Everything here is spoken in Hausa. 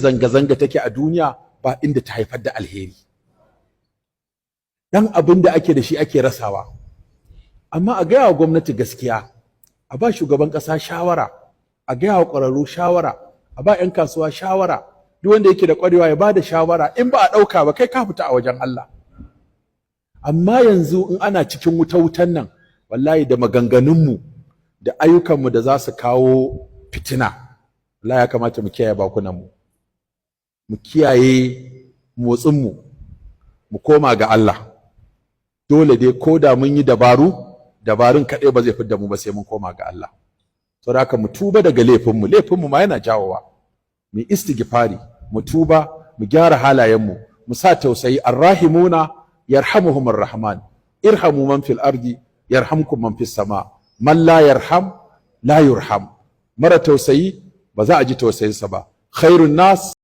zanga-zanga take a duniya, ba inda ta haifar da alheri. Dan abin da ake da shi ake rasawa. Amma a gaya wa gwamnati gaskiya, a ba shugaban ƙasa shawara, a gaya wa ƙwararru shawara, a ba 'yan kasuwa shawara, duk wanda yake da ƙwarewa ya ba da shawara. In ba a ɗauka ba, kai ka fita a wajen Allah. Amma yanzu in ana cikin wuta wutan nan, wallahi da maganganunmu da ayyukanmu da za su kawo fitina, wallahi ya kamata mu kiyaye bakunanmu, mu kiyaye motsinmu, mu koma ga Allah. Dole dai, ko da mun yi dabaru, dabarun kaɗai ba zai fidda mu ba, sai mun koma ga Allah. Saboda haka mu tuba daga laifinmu. Laifinmu ma yana jawowa. Mu istighfari, mu tuba, mu gyara halayenmu, mu sa tausayi. الراحمون يرحمهم الرحمن، ارحموا من في الأرض يرحمكم من في السماء، من لا يرحم لا يرحم. Mara tausayi ba za a ji tausayinsa ba. خير الناس.